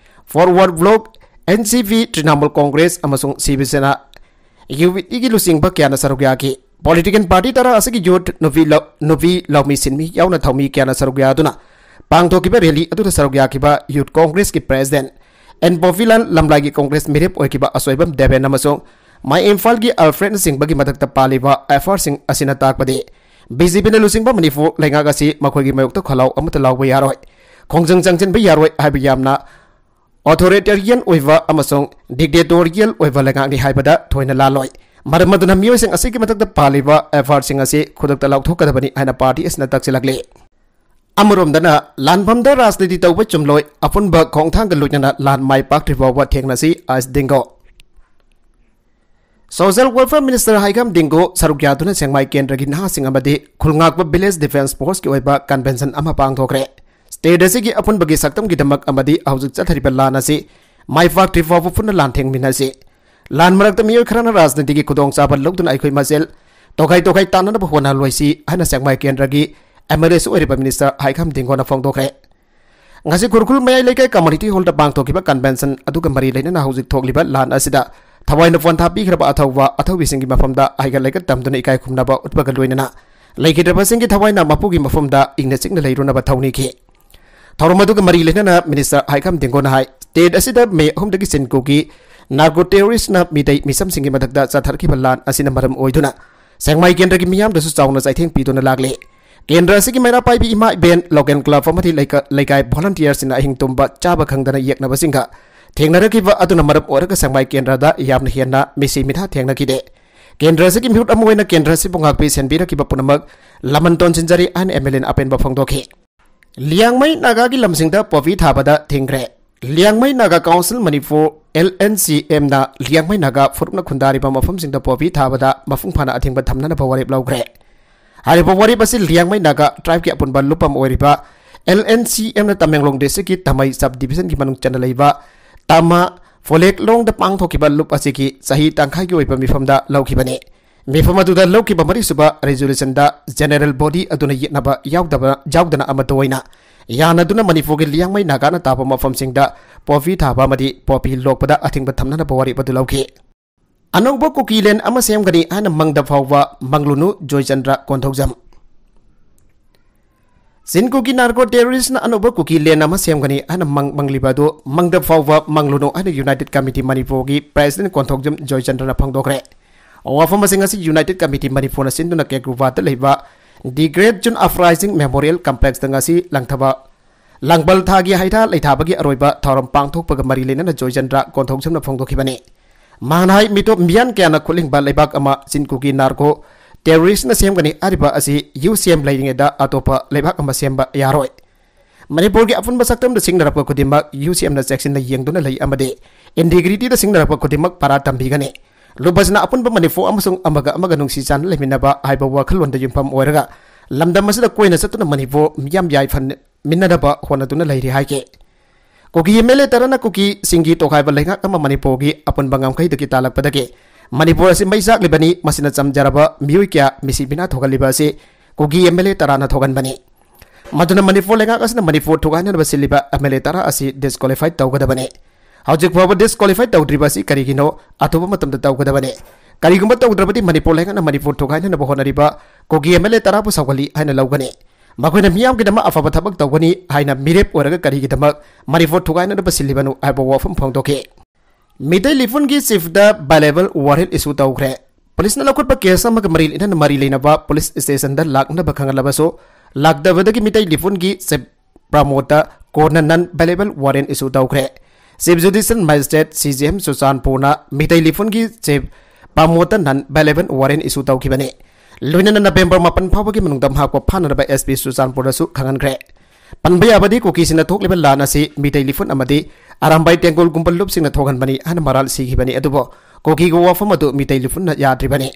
Forward Bloc, N C P, Trinamool Congress ꯑꯃꯁꯨꯡ ꯁꯤꯕ ꯁꯦꯅꯥ, U P T ꯒꯤ ꯂꯨꯆꯤꯡꯕ ꯀꯌꯥꯅ ꯁꯔꯨꯛ ꯌꯥꯈꯤ꯫ Political party ꯇꯔꯥ ꯑꯁꯤꯒꯤ youth, ꯅꯨꯄꯤ ꯂꯧ-, ꯅꯨꯄꯤ ꯂꯧꯃꯤ ꯁꯤꯟꯃꯤ ꯌꯥꯎꯅ ꯊꯧꯃꯤ ꯀꯌꯥꯅ ꯁꯔꯨꯛ ꯌꯥꯗꯨꯅ ꯄꯥꯡꯊꯣꯛꯈꯤꯕ rally ꯑꯗꯨꯗ ꯁꯔꯨꯛ ꯌꯥꯈꯤꯕ Youth Congress ꯀꯤ President N Popilan, ꯂꯝꯂꯥꯏꯒꯤ Congress ꯃꯤꯔꯦꯞ ꯑꯣꯏꯈꯤꯕ ꯑꯁꯣꯏꯕꯝ ꯗꯦꯕꯦꯟ ꯑꯃꯁꯨꯡ ꯃꯥꯏ ꯏꯝꯐꯥꯜꯒꯤ Alfred ꯅꯆꯤꯡꯕꯒꯤ ꯃꯊꯛꯇ ꯄꯥꯜꯂꯤꯕ F I R ꯁꯤꯡ ꯑꯁꯤꯅ ꯇꯥꯛꯄꯗꯤ B J P ꯅ ꯂꯨꯆꯤꯡꯕ ꯃꯅꯤꯄꯨꯔ ꯂꯩꯉꯥꯛ ꯑꯁꯤ ꯃꯈꯣꯏꯒꯤ ꯃꯥꯌꯣꯛꯇ ꯈꯣꯜꯂꯥꯎ ꯑꯃꯠꯇ ꯂꯥꯎꯕ ꯌꯥꯔꯣꯏ, ꯈꯣꯡꯖꯪ ꯆꯪꯁꯤꯟꯕ ꯌꯥꯔꯣꯏ ꯍꯥꯏꯕ ꯌꯥꯝꯅ authoritarian ꯑꯣꯏꯕ ꯑꯃꯁꯨꯡ dictatorial ꯑꯣꯏꯕ ꯂꯩꯉꯥꯛꯅꯤ ꯍꯥꯏꯕꯗ ꯊꯣꯏꯅ ꯂꯥꯜꯂꯣꯏ꯫ ꯃꯔꯝ ꯑꯗꯨꯅ ꯃꯤꯑꯣꯏꯁꯤꯡ ꯑꯁꯤꯒꯤ ꯃꯊꯛꯇ ꯄꯥꯜꯂꯤꯕ F I R ꯁꯤꯡ ꯑꯁꯤ ꯈꯨꯗꯛꯇ ꯂꯧꯊꯣꯛꯀꯗꯕꯅꯤ ꯍꯥꯏꯅ party ꯑꯁꯤꯅ ꯇꯛꯁꯤꯜꯂꯛꯂꯤ꯫ ꯑꯃꯔꯣꯝꯗꯅ ꯂꯥꯟꯐꯝꯗ ꯔꯥꯖꯅꯤꯇꯤ ꯇꯧꯕ ꯆꯨꯝꯂꯣꯏ, ꯑꯄꯨꯟꯕ ꯈꯣꯡꯊꯥꯡꯒ ꯂꯣꯏꯅꯅ ꯂꯥꯟ ꯃꯥꯏ ꯄꯥꯛꯇ꯭ꯔꯤ ꯐꯥꯎꯕ ꯊꯦꯡꯅꯁꯤ, ꯑꯥꯏꯁ ꯗꯤꯡꯒꯣ꯫ Social Welfare Minister ꯍꯥꯏꯈꯥꯝ ꯗꯤꯡꯒꯣ ꯁꯔꯨꯛ ꯌꯥꯗꯨꯅ ꯁꯦꯡꯃꯥꯏ ꯀꯦꯟꯗ꯭ꯔꯒꯤ ꯅꯍꯥꯁꯤꯡ ꯑꯃꯗꯤ ꯈꯨꯜꯉꯥꯛꯄ Village Defence Force ꯀꯤ ꯑꯣꯏꯕ convention ꯑꯃ ꯄꯥꯡꯊꯣꯛꯈ꯭ꯔꯦ꯫ State ꯑꯁꯤꯒꯤ ꯑꯄꯨꯟꯕꯒꯤ ꯁꯛꯇꯝꯒꯤꯗꯃꯛ ꯑꯃꯗꯤ ꯍꯧꯖꯤꯛ ꯆꯠꯊꯔꯤꯕ ꯂꯥꯟ ꯑꯁꯤ ꯃꯥꯏ ꯄꯥꯛꯇ꯭ꯔꯤ ꯐꯥꯎꯕ ꯄꯨꯟꯅ ꯂꯥꯟꯊꯦꯡꯃꯤꯟꯅꯁꯤ꯫ ꯂꯥꯟ ꯃꯔꯛꯇ ꯃꯤꯑꯣꯏ ꯈꯔꯅ ꯔꯥꯖꯅꯤꯇꯤꯒꯤ ꯈꯨꯗꯣꯡꯆꯥꯕ ꯂꯧꯗꯨꯅ ꯑꯩꯈꯣꯏ ꯃꯁꯦꯜ ꯇꯣꯈꯥꯏ ꯇꯣꯈꯥꯏ ꯇꯥꯟꯅꯅꯕ ꯍꯣꯠꯅꯍꯜꯂꯣꯏꯁꯤ ꯍꯥꯏꯅ ꯁꯦꯡꯃꯥꯏ ꯀꯦꯟꯗ꯭ꯔꯒꯤ M L A ꯁꯨ ꯑꯣꯏꯔꯤꯕ Minister ꯍꯥꯏꯈꯥꯝ ꯗꯤꯡꯒꯣꯅ ꯐꯣꯡꯗꯣꯛꯈ꯭ꯔꯦ꯫ ꯉꯁꯤ ꯈꯨꯔꯈꯨꯜ ꯃꯌꯥꯏ ꯂꯩꯀꯥꯏ community hall ꯗ ꯄꯥꯡꯊꯣꯛꯈꯤꯕ convention ꯑꯗꯨꯒ ꯃꯔꯤ ꯂꯩꯅꯅ ꯍꯧꯖꯤꯛ ꯊꯣꯛꯂꯤꯕ ꯂꯥꯟ ꯑꯁꯤꯗ ꯊꯋꯥꯏꯅ ꯄꯣꯟꯊꯥ ꯄꯤꯈ꯭ꯔꯕ ꯑꯊꯧꯕ ꯑꯊꯧꯕꯤꯁꯤꯡꯒꯤ ꯃꯐꯝꯗ ꯍꯩꯒꯠ ꯂꯩꯒꯠ ꯇꯝꯗꯨꯅ ꯏꯀꯥꯏ ꯈꯨꯝꯅꯕ ꯎꯠꯄꯒ ꯂꯣꯏꯅꯅ ꯂꯩꯈꯤꯗ꯭ꯔꯕꯁꯤꯡꯒꯤ ꯊꯋꯥꯏꯅ ꯃꯄꯨꯒꯤ ꯃꯐꯝꯗ ꯏꯪꯅ ꯆꯤꯛꯅ ꯂꯩꯔꯨꯅꯕ ꯊꯧꯅꯤꯈꯤ꯫ ꯊꯧꯔꯝ ꯑꯗꯨꯒ ꯃꯔꯤ ꯂꯩꯅꯅ Minister ꯍꯥꯏꯈꯥꯝ ꯗꯤꯡꯒꯣꯅ ꯍꯥꯏ, state ꯑꯁꯤꯗ May ꯑꯍꯨꯝꯗꯒꯤ ꯁꯤꯟꯀꯨꯒꯤ narco terrorist ꯅ ꯃꯤꯇꯩ ꯃꯤꯆꯝꯁꯤꯡꯒꯤ ꯃꯊꯛꯇ ꯆꯠꯊꯔꯛꯈꯤꯕ ꯂꯥꯟ ꯑꯁꯤꯅ ꯃꯔꯝ ꯑꯣꯏꯗꯨꯅ ꯁꯦꯡꯃꯥꯏ ꯀꯦꯟꯗ꯭ꯔꯒꯤ ꯃꯤꯌꯥꯝꯗꯁꯨ ꯆꯥꯎꯅ ꯆꯩꯊꯦꯡ ꯄꯤꯗꯨꯅ ꯂꯥꯛꯂꯤ꯫ ꯀꯦꯟꯗ꯭ꯔ ꯑꯁꯤꯒꯤ ꯃꯩꯔꯥ ꯄꯥꯏꯕꯤ ꯏꯃꯥ ꯏꯕꯦꯟ, local club ꯑꯃꯗꯤ ꯂꯩꯀ-, ꯂꯩꯀꯥꯏ volunteer ꯁꯤꯡꯅ ꯑꯍꯤꯡ ꯇꯨꯝꯕ ꯆꯥꯕ ꯈꯪꯗꯅ ꯌꯦꯛꯅꯕꯁꯤꯡꯒ ꯊꯦꯡꯅꯔꯛꯈꯤꯕ ꯑꯗꯨꯅ ꯃꯔꯝ ꯑꯣꯏꯔꯒ ꯁꯦꯡꯃꯥꯏ ꯀꯦꯟꯗ꯭ꯔꯗ ꯌꯥꯝꯅ ꯍꯦꯟꯅ ꯃꯤꯁꯤ ꯃꯤꯊꯥ ꯊꯦꯡꯅꯈꯤꯗꯦ꯫ ꯀꯦꯟꯗ꯭ꯔ ꯑꯁꯤꯒꯤ ꯃꯤꯍꯨꯠ ꯑꯃ ꯑꯣꯏꯅ ꯀꯦꯟꯗ꯭ꯔ ꯑꯁꯤꯕꯨ ꯉꯥꯛꯄꯤ ꯁꯦꯟꯕꯤꯔꯛꯈꯤꯕ ꯄꯨꯝꯅꯃꯛ ꯂꯃꯟ ꯇꯣꯟꯁꯤꯟꯖꯔꯤ ꯍꯥꯏꯅ M L A ꯅ ꯑꯄꯦꯟꯕ ꯐꯣꯡꯗꯣꯛꯈꯤ꯫ ꯂꯤꯌꯥꯡꯃꯩ ꯅꯥꯒꯥꯒꯤ ꯂꯝꯁꯤꯡꯗ poppy ꯊꯥꯕꯗ ꯊꯤꯡꯈ꯭ꯔꯦ꯫ ꯂꯤꯌꯥꯡꯃꯩ ꯅꯥꯒꯥ ꯀꯥꯎꯟꯁꯤꯜ ꯃꯅꯤꯄꯨꯔ, LNCM ꯅ ꯂꯤꯌꯥꯡꯃꯩ ꯅꯥꯒꯥ ꯐꯨꯔꯨꯞꯅ ꯈꯨꯟꯗꯥꯔꯤꯕ ꯃꯐꯝꯁꯤꯡꯗ ꯄꯣꯄꯤ ꯊꯥꯕꯗ ꯃꯄꯨꯡ ꯐꯥꯅ ꯑꯊꯤꯡꯕ ꯊꯝꯅꯅꯕ ꯋꯥꯔꯦꯞ ꯂꯧꯈ꯭ꯔꯦ꯫ ꯍꯥꯏꯔꯤꯕ ꯋꯥꯔꯦꯞ ꯑꯁꯤ ꯂꯤꯌꯥꯡꯃꯩ ꯅꯥꯒꯥ ꯇ꯭ꯔꯥꯏꯕꯀꯤ ꯑꯄꯨꯟꯕ ꯂꯨꯞꯐꯝ ꯑꯣꯏꯔꯤꯕ LNCM ꯅ ꯇꯃꯦꯡꯂꯣꯡ ꯗꯤꯁꯇ꯭ꯔꯤꯛꯀꯤ ꯇꯃꯩ ꯁꯕ ꯗꯤꯕꯤꯖꯟꯒꯤ ꯃꯅꯨꯡ ꯆꯟꯅ ꯂꯩꯕ ꯇꯃꯥ ꯐꯣꯂꯦꯛꯂꯣꯡꯗ ꯄꯥꯡꯊꯣꯛꯈꯤꯕ ꯂꯨꯞ ꯑꯁꯤꯒꯤ ꯆꯍꯤ ꯇꯪꯈꯥꯏꯒꯤ ꯑꯣꯏꯕ ꯃꯤꯐꯝꯗ ꯂꯧꯈꯤꯕꯅꯤ꯫ ꯃꯤꯐꯝ ꯑꯗꯨꯗ ꯂꯧꯈꯤꯕ ꯃꯔꯤꯁꯨꯕ ꯔꯤꯖꯣꯂꯨꯁꯟꯗ ꯖꯦꯅꯔꯦꯜ ꯕꯣꯗꯤ ꯑꯗꯨꯅ ꯌꯦꯠꯅꯕ ꯌꯥꯎꯗꯕ, ꯌꯥꯎꯗꯅ ꯑꯃꯠꯇ ꯑꯣꯏꯅ ꯌꯥꯅꯗꯨꯅ ꯃꯅꯤꯄꯨꯔꯒꯤ ꯂꯤꯌꯥꯡꯃꯩ ꯅꯥꯒꯥꯅ ꯇꯥꯕ ꯃꯐꯝꯁꯤꯡꯗ ꯄꯣꯄꯤ ꯊꯥꯕ ꯑꯃꯗꯤ ꯄꯣꯄꯤ ꯂꯣꯛꯄꯗ ꯑꯊꯤꯡꯕ ꯊꯝꯅꯅꯕ ꯋꯥꯔꯦꯞ ꯑꯗꯨ ꯂꯧꯈꯤ꯫ ꯑꯅꯧꯕ ꯀꯨꯀꯤꯂꯦꯟ ꯑꯃ ꯁꯦꯝꯒꯅꯤ ꯍꯥꯏꯅ ꯃꯪꯗ ꯐꯥꯎꯕ ꯃꯪꯂꯨꯅꯨ ꯖꯣꯏꯆꯟꯗ꯭ꯔ ꯀꯣꯟꯊꯧꯖꯝ꯫ ꯆꯤꯟ ꯀꯨꯀꯤ ꯅꯥꯔꯀꯣ ꯇꯦꯔꯣꯔꯤꯁꯅ ꯑꯅꯧꯕ ꯀꯨꯀꯤꯂꯦꯟ ꯑꯃ ꯁꯦꯝꯒꯅꯤ ꯍꯥꯏꯅ ꯃꯪ ꯃꯪꯂꯤꯕ ꯑꯗꯨ ꯃꯪꯗ ꯐꯥꯎꯕ ꯃꯪꯂꯨꯅꯨ ꯍꯥꯏꯅ ꯌꯨꯅꯥꯏꯇꯦꯗ ꯀꯃꯤꯇꯤ ꯃꯅꯤꯄꯨꯔꯒꯤ ꯄ꯭ꯔꯦꯁꯤꯗꯦꯟꯠ ꯀꯣꯟꯊꯧꯖꯝ ꯖꯣꯏꯆꯟꯗ꯭ꯔꯅ ꯐꯣꯡꯗꯣꯛꯈ꯭ꯔꯦ꯫ ꯋꯥꯐꯝ ꯑꯁꯤ ꯉꯁꯤ ꯌꯨꯅꯥꯏꯇꯦꯗ ꯀꯃꯤꯇꯤ ꯃꯅꯤꯄꯨꯔꯅ ꯁꯤꯟꯗꯨꯅ ꯀꯦꯀ꯭ꯔꯨꯕꯥꯗ ꯂꯩꯕ ꯗꯤ ꯒ꯭ꯔꯦꯠ ꯖꯨꯟ ꯑꯞꯔꯥꯏꯖꯤꯡ ꯃꯦꯃꯣꯔꯤꯌꯦꯜ ꯀꯝꯄ꯭ꯂꯦꯛꯁꯇ ꯉꯁꯤ ꯂꯪꯊꯕ ꯂꯥꯡꯕꯜ ꯊꯥꯒꯤ ꯍꯩꯊꯥ ꯂꯩꯊꯥꯕꯒꯤ ꯑꯔꯣꯏꯕ ꯊꯧꯔꯝ ꯄꯥꯡꯊꯣꯛꯄꯒ ꯃꯔꯤ ꯂꯩꯅꯅ ꯖꯣꯏꯆꯟꯗ꯭ꯔ ꯀꯣꯟꯊꯧꯖꯝꯅ ꯐꯣꯡꯗꯣꯛꯈꯤꯕꯅꯤ꯫ ꯃꯍꯥꯛꯅ ꯍꯥꯏ, ꯃꯤꯇꯣꯞ ꯃꯤꯌꯥꯟ ꯀꯌꯥꯅ ꯈꯨꯠꯂꯤꯡꯕ ꯂꯩꯕꯥꯛ ꯑꯃ ꯆꯤꯟ ꯀꯨꯀꯤ ꯅꯥꯔꯀꯣ ꯇꯦꯔꯣꯔꯤꯁꯅ ꯁꯦꯝꯒꯅꯤ ꯍꯥꯏꯔꯤꯕ ꯑꯁꯤ ꯌꯨ ꯁꯤ ꯑꯦꯝ ꯂꯩꯔꯤꯉꯩꯗ ꯑꯇꯣꯞꯄ ꯂꯩꯕꯥꯛ ꯑꯃ ꯁꯦꯝꯕ ꯌꯥꯔꯣꯏ꯫ ꯃꯅꯤꯄꯨꯔꯒꯤ ꯑꯄꯨꯟꯕ ꯁꯛꯇꯝꯗ ꯁꯤꯡꯅꯔꯛꯄ ꯈꯨꯗꯤꯡꯃꯛ ꯌꯨ ꯁꯤ ꯑꯦꯝꯅ ꯆꯦꯛꯁꯤꯟꯅ ꯌꯦꯡꯗꯨꯅ ꯂꯩ ꯑꯃꯗꯤ ꯏꯟꯇꯤꯒ꯭ꯔꯤꯇꯤꯗ ꯁꯤꯡꯅꯔꯛꯄ ꯈꯨꯗꯤꯡꯃꯛ ꯄꯔꯥ ꯇꯝꯕꯤꯒꯅꯤ꯫ ꯂꯨꯞ ꯑꯁꯤꯅ ꯑꯄꯨꯟꯕ ꯃꯅꯤꯄꯨꯔ ꯑꯃꯁꯨꯡ ꯑꯃꯒ ꯑꯃꯒ ꯅꯨꯡꯁꯤ ꯆꯥꯟꯅ ꯂꯩꯃꯤꯟꯅꯕ ꯍꯥꯏꯕ ꯋꯥꯈꯜꯂꯣꯟꯗ ꯌꯨꯝꯐꯝ ꯑꯣꯏꯔꯒ ꯂꯝꯗꯝ ꯑꯁꯤꯗ ꯀꯣꯏꯅ ꯆꯠꯇꯨꯅ ꯃꯅꯤꯄꯨꯔ ꯃꯤꯌꯥꯝ ꯌꯥꯏꯐꯃꯤꯟꯅꯅꯕ ꯍꯣꯠꯅꯗꯨꯅ ꯂꯩꯔꯤ ꯍꯥꯏꯈꯤ꯫ ꯀꯨꯀꯤ ꯑꯦꯝ ꯑꯦꯜ ꯑꯦ ꯇꯔꯥꯅ ꯀꯨꯀꯤꯁꯤꯡꯒꯤ ꯇꯣꯈꯥꯏꯕ ꯂꯩꯉꯥꯛ ꯑꯃ ꯃꯅꯤꯄꯨꯔꯒꯤ ꯑꯄꯨꯟꯕ ꯉꯝꯈꯩꯗꯒꯤ ꯇꯥꯜꯂꯛꯄꯗꯒꯤ ꯃꯅꯤꯄꯨꯔ ꯑꯁꯤ ꯃꯩ ꯆꯥꯛꯂꯤꯕꯅꯤ꯫ ꯃꯁꯤꯅ ꯆꯝꯖꯔꯕ ꯃꯤꯑꯣꯏ ꯀꯌꯥ ꯃꯤꯁꯤ ꯃꯤꯅꯥ ꯊꯣꯛꯍꯜꯂꯤꯕ ꯑꯁꯤ ꯀꯨꯀꯤ ꯑꯦꯝ ꯑꯦꯜ ꯑꯦ ꯇꯔꯥꯅ ꯊꯣꯛꯍꯟꯕꯅꯤ꯫ ꯃꯗꯨꯅ ꯃꯅꯤꯄꯨꯔ ꯂꯩꯉꯥꯛ ꯑꯁꯤꯅ ꯃꯅꯤꯄꯨꯔ ꯊꯨꯒꯥꯏꯅꯅꯕ ꯁꯤꯜꯂꯤꯕ ꯑꯦꯝ ꯑꯦꯜ ꯑꯦ ꯇꯔꯥ ꯑꯁꯤ ꯗꯤꯁꯀ꯭ꯋꯥꯂꯤꯐꯥꯏ ꯇꯧꯒꯗꯕꯅꯤ꯫ ꯍꯧꯖꯤꯛ ꯐꯥꯎꯕ ꯗꯤꯁꯀ꯭ꯋꯥꯂꯤꯐꯥꯏ ꯇꯧꯗ꯭ꯔꯤꯕ ꯑꯁꯤ ꯀꯔꯤꯒꯤꯅꯣ? ꯑꯊꯨꯕ ꯃꯇꯝꯗ ꯇꯧꯒꯗꯕꯅꯤ꯫ ꯀꯔꯤꯒꯨꯝꯕ ꯇꯧꯗ꯭ꯔꯕꯗꯤ ꯃꯅꯤꯄꯨꯔ ꯂꯩꯉꯥꯛꯅ ꯃꯅꯤꯄꯨꯔ ꯊꯨꯒꯥꯏꯅꯅꯕ ꯍꯣꯠꯅꯔꯤꯕ ꯀꯨꯀꯤ ꯑꯦꯝ ꯑꯦꯜ ꯑꯦ ꯇꯔꯥꯕꯨ ꯁꯧꯒꯠꯂꯤ ꯍꯥꯏꯅ ꯂꯧꯒꯅꯤ꯫ ꯃꯈꯣꯏꯅ ꯃꯤꯌꯥꯝꯒꯤꯗꯃꯛ ꯑꯐꯕ ꯊꯕꯛ ꯇꯧꯒꯅꯤ ꯍꯥꯏꯅ ꯃꯤꯔꯦꯞ ꯑꯣꯏꯔꯒ ꯀꯔꯤꯒꯤꯗꯃꯛ ꯃꯅꯤꯄꯨꯔ ꯊꯨꯒꯥꯏꯅꯅꯕ ꯁꯤꯜꯂꯤꯕꯅꯣ ꯍꯥꯏꯕ ꯋꯥꯐꯝ ꯐꯣꯡꯗꯣꯛꯈꯤ꯫ ꯃꯤꯇꯩ ꯂꯤꯐꯨꯟꯒꯤ ꯆꯤꯐꯇ ꯕꯦꯜ ꯋꯥꯔꯦꯟꯠ ꯏꯁꯨ ꯇꯧꯈ꯭ꯔꯦ꯫ ꯄꯨꯂꯤꯁꯅ ꯂꯧꯈꯠꯄ ꯀꯦꯁ ꯑꯃꯒ ꯃꯔꯤ ꯂꯩꯅꯅ ꯃꯔꯤ ꯂꯩꯅꯕ ꯄꯨꯂꯤꯁ ꯁ꯭ꯇꯦꯁꯟꯗ ꯂꯥꯛꯅꯕ ꯈꯪꯍꯜꯂꯕꯁꯨ ꯂꯥꯛꯇꯕꯗꯒꯤ ꯃꯤꯇꯩ ꯂꯤꯐꯨꯟꯒꯤ ꯆꯤꯐ ꯄ꯭ꯔꯃꯣꯗꯇ ꯀꯣꯔꯠꯅ ꯅꯟ ꯕꯦꯂꯦꯕꯜ ꯋꯥꯔꯦꯟꯠ ꯏꯁꯨ ꯇꯧꯈ꯭ꯔꯦ꯫ Chief judicial magistrate C G M ꯆꯨꯔꯆꯥꯟꯄꯨꯔꯅ ꯃꯤꯇꯩ ꯂꯤꯐꯨꯟꯒꯤ ꯆꯤꯐ ꯄ꯭ꯔꯃꯣꯗꯇ ꯅꯟ ꯕꯦꯂꯦꯕꯜ ꯋꯥꯔꯦꯟꯠ ꯏꯁꯨ ꯇꯧꯈꯤꯕꯅꯤ꯫ ꯂꯣꯏꯅꯅ ꯅꯕꯦꯝꯕꯔ ꯃꯥꯄꯟ ꯐꯥꯎꯕꯒꯤ ꯃꯅꯨꯡꯗ ꯃꯍꯥꯛꯄꯨ ꯐꯥꯅꯅꯕ ꯑꯦꯁ ꯄꯤ ꯆꯨꯔꯆꯥꯟꯄꯨꯔꯗꯁꯨ ꯈꯪꯍꯟꯈ꯭ꯔꯦ꯫ ꯄꯟꯕ ꯌꯥꯕꯗꯤ ꯀꯨꯀꯤꯁꯤꯡꯅ ꯊꯣꯛꯂꯤꯕ ꯂꯥꯟ ꯑꯁꯤ ꯃꯤꯇꯩ ꯂꯤꯐꯨꯟ ꯑꯃꯗꯤ ꯑꯔꯥꯝꯕꯥꯏ ꯇꯦꯡꯒꯣꯜꯒꯨꯝꯕ ꯂꯨꯞꯁꯤꯡꯅ ꯊꯣꯛꯍꯟꯕꯅꯤ ꯍꯥꯏꯅ ꯃꯔꯥꯜ ꯁꯤꯈꯤꯕꯅꯤ꯫ ꯑꯗꯨꯕꯨ ꯀꯨꯀꯤꯒꯤ ꯋꯥꯐꯝ ꯑꯗꯨ ꯃꯤꯇꯩ ꯂꯤꯐꯨꯟꯅ ꯌꯥꯗ꯭ꯔꯤꯕꯅꯤ꯫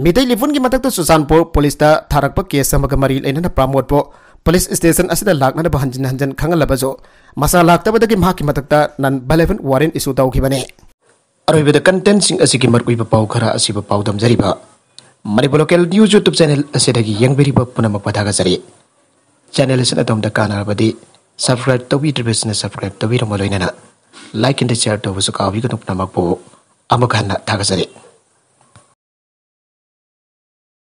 ꯃꯤꯇꯩ ꯂꯤꯐꯨꯟꯒꯤ ꯃꯊꯛꯇ ꯆꯨꯔꯆꯥꯟꯄꯨꯔ ꯄꯨꯂꯤꯁꯇ ꯊꯥꯔꯛꯄ ꯀꯦꯁ ꯑꯃꯒ ꯃꯔꯤ ꯂꯩꯅꯅ ꯄ꯭ꯔꯃꯣꯗꯄꯨ ꯄꯨꯂꯤꯁ ꯁ꯭ꯇꯦꯁꯟ ꯑꯁꯤꯗ ꯂꯥꯛꯅꯅꯕ ꯍꯟꯖꯤꯟ ꯍꯟꯖꯤꯟ ꯈꯪꯍꯜꯂꯕꯁꯨ ꯃꯁꯥ ꯂꯥꯛꯇꯕꯗꯒꯤ ꯃꯍꯥꯛꯀꯤ ꯃꯊꯛꯇ non bail warrant issue ꯇꯧꯈꯤꯕꯅꯤ꯫ ꯑꯔꯣꯏꯕꯗ contentꯁꯤꯡ ꯑꯁꯤꯒꯤ ꯃꯔꯨꯑꯣꯏꯕ ꯄꯥꯎ ꯈꯔ ꯑꯁꯤꯕꯨ ꯄꯥꯎꯗꯝꯖꯔꯤꯕ Manipur Local News YouTube channel ꯑꯁꯤꯗꯒꯤ ꯌꯦꯡꯕꯤꯔꯤꯕ ꯄꯨꯝꯅꯃꯛꯄꯨ ꯊꯥꯒꯠꯆꯔꯤ꯫ Channel ꯑꯁꯤꯅ ꯑꯗꯣꯝꯗ ꯀꯥꯟꯅꯔꯕꯗꯤ subscribe ꯇꯧꯕꯤꯗ꯭ꯔꯤꯕꯁꯤꯡꯅ subscribe ꯇꯧꯕꯤꯔꯝꯕ ꯂꯣꯏꯅꯅ like and share ꯇꯧꯕꯁꯨ ꯀꯥꯎꯕꯤꯒꯅꯨ꯫ ꯄꯨꯝꯅꯃꯛꯄꯨ ꯑꯃꯨꯛ ꯍꯟꯅ ꯊꯥꯒꯠꯆꯔꯤ꯫